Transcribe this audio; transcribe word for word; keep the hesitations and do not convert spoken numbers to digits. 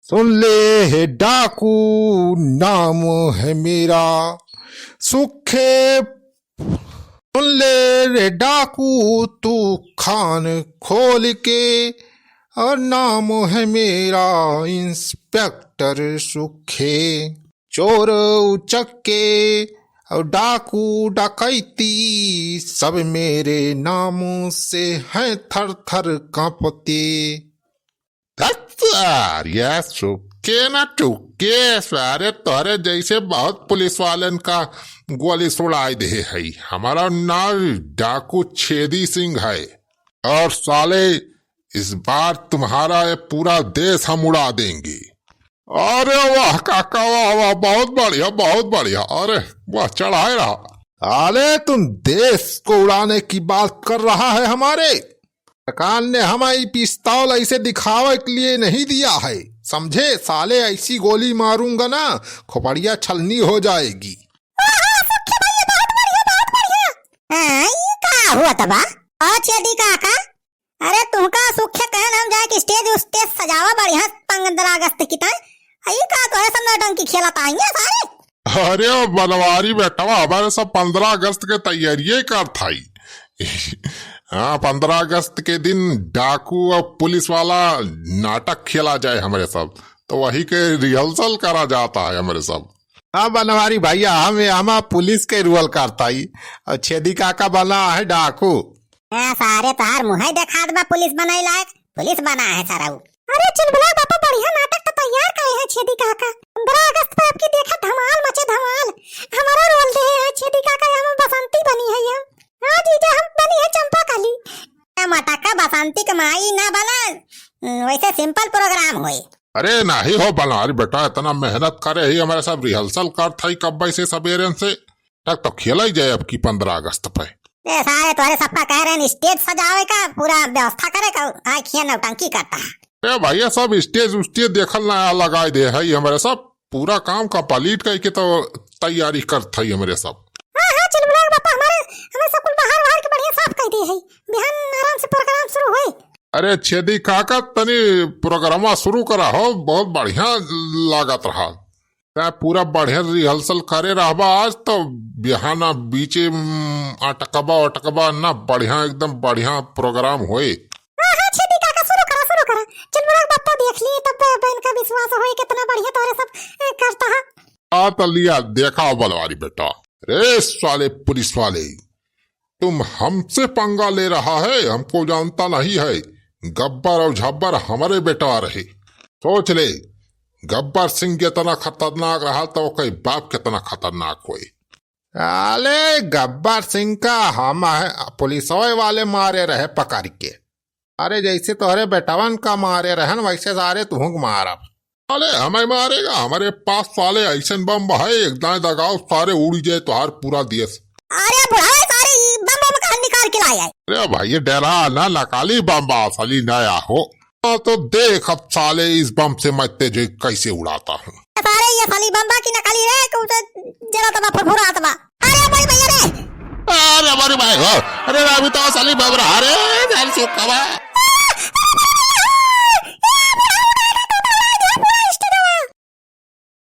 सुन ले हे डाकू, नाम है मेरा सुखे। सुन ले रे डाकू, तू खान खोल के, और नाम है मेरा इंस्पेक्टर सुखे। चोर उचक्के और डाकू डकैती, सब मेरे नाम से हैं थर थर कांपते। धत सारिया, सुखे ना टुके, सारे तोहरे जैसे बहुत पुलिस वालन का गोली सुड़ाई दे है। हमारा नाम डाकू छेदी सिंह है, और साले, इस बार तुम्हारा ये पूरा देश हम उड़ा देंगे। अरे वाह काका, वाह, वाह, बहुत बढ़िया, बहुत बढ़िया। अरे वाह, चढ़ाए रहा। साले, तुम देश को उड़ाने की बात कर रहा है हमारे? सरकार ने हमें ई पिस्तौल ऐसे दिखावे के लिए नहीं दिया है, समझे? साले, ऐसी गोली मारूंगा ना, खोपड़िया छलनी हो जाएगी। ओहो, सुखे भैया, बहुत बढ़िया, बहुत बढ़िया। हाँ, ई का हुआ तबा? ओ छेदी काका, अरे तुहका सुखे कहन हम जाए कि stage उस्टेज सजावा बढ़िया पन्द्रह अगस्त की ताई। ई का तोहरे सब नौटंकी खेलत आइए सारे? अरे बनवारी बेटवा, हमारे सब पन्द्रह अगस्त के तैयारिये करत हई। हाँ, पन्द्रह अगस्त के दिन डाकू और पुलिस वाला नाटक खेला जाए हमरे सब, तो वही के rehearsal करा जाता है हमरे सब। हाँ बनवारी भैया, हम यहाँ पुलिस के role करत हई और छेदी काका बना है डाकू। हाँ, सारे तोहार मुँह ही देखात बा पुलिस बनाई लायक, पुलिस बना है सारा उ। अरे चुलबुला बापा, बढ़िया नाटक तो तैयार करे हैं छेदी काका। पन्द्रह अगस्त पे आपकी देखा धमाल मचे धमाल, हमारा role दे है छेदी काका, हम बसंती बनी है हम। हाँ जीजा, हम बनी है चंपा कली। ए मटका, बसंती के माई ना बना, वैसे simple program होई। अरे नाही हो बनवारी बेटा, इतना मेहनत करे ही, हमरे सब rehearsal करत हई कब्बे से सबेरन से। तक तो खेला ही जाए अब की पन्द्रह अगस्त पे। ए सारे तोहरे सबका कह रहे हैं stage सजावे का, पूरा व्यवस्था करे का, आए खिया नौटंकी करता है। ए भैया, सब stage उस्टेज देखल ना लगाए दे है हमरे सब, पूरा काम complete करके तो तैयारी करत हई हमरे सब। हाँ, हाँ, चुलबुला के बापा हमारे, हमें सब कुल बाहर, बाहर के बढ़िया साफ कर दिए है। बिहान आराम से program शुरू होए। अरे छेदी काका, तनी प्रोग्रामा शुरू करा हो, बहुत बढ़िया लागत रहा। तैं पूरा बढ़िया rehearsal करे रहबा आज तो बिहाना बीचे, उम, अटकबा, अटकबा ना, बढ़िया, एकदम बढ़िया program होए। हाँ, हाँ, छेदी काका, शुरू करा, शुरू करा। चुलबुला के बापा देख लिए, तब ब-, बहन का विश्वास होए, कितना बढ़िया तोहरे सब, ए, करता है। आ तो लिया, देखा बनवारी बेटा। रे साले पुलिस वाले, तुम हमसे पंगा ले रहा है, हमको जानता नहीं है। गब्बर और झब्बर हमारे बेटा रहे। सोच ले, गब्बर सिंह कितना खतरनाक रहा तो ओके बाप कितना खतरनाक होए। अले गब्बर सिंह का हम है, पुलिसवे वाले मारे रहे पकड़ के। अरे जैसे तोहरे बेटवन का मारे रहन वैसे सारे तुहूँ के मारब। साले हमें मारेगा, हमारे पास साले ऐसन बम है, एक दाएं दगाओ सारे उड़ी जाए तोहार पूरा देश। अरे बुढ़ावे सारे ई बम बम कहाँ निकाल के लाए है? अरे भाई ये डरा ना, नकली बम बा, असली नया हो। हाँ तो देख अब साले इस बम से मैं तेजे कैसे उड़ाता हूँ। सारे ये असली बम बा कि नकली रे, कौन से जरा तबा फुरफुरात बा। अरे भाई भैया रे। अरे हमारे भाई हो, अरे अभी तो असली बम रहा रे, साले सुखवा।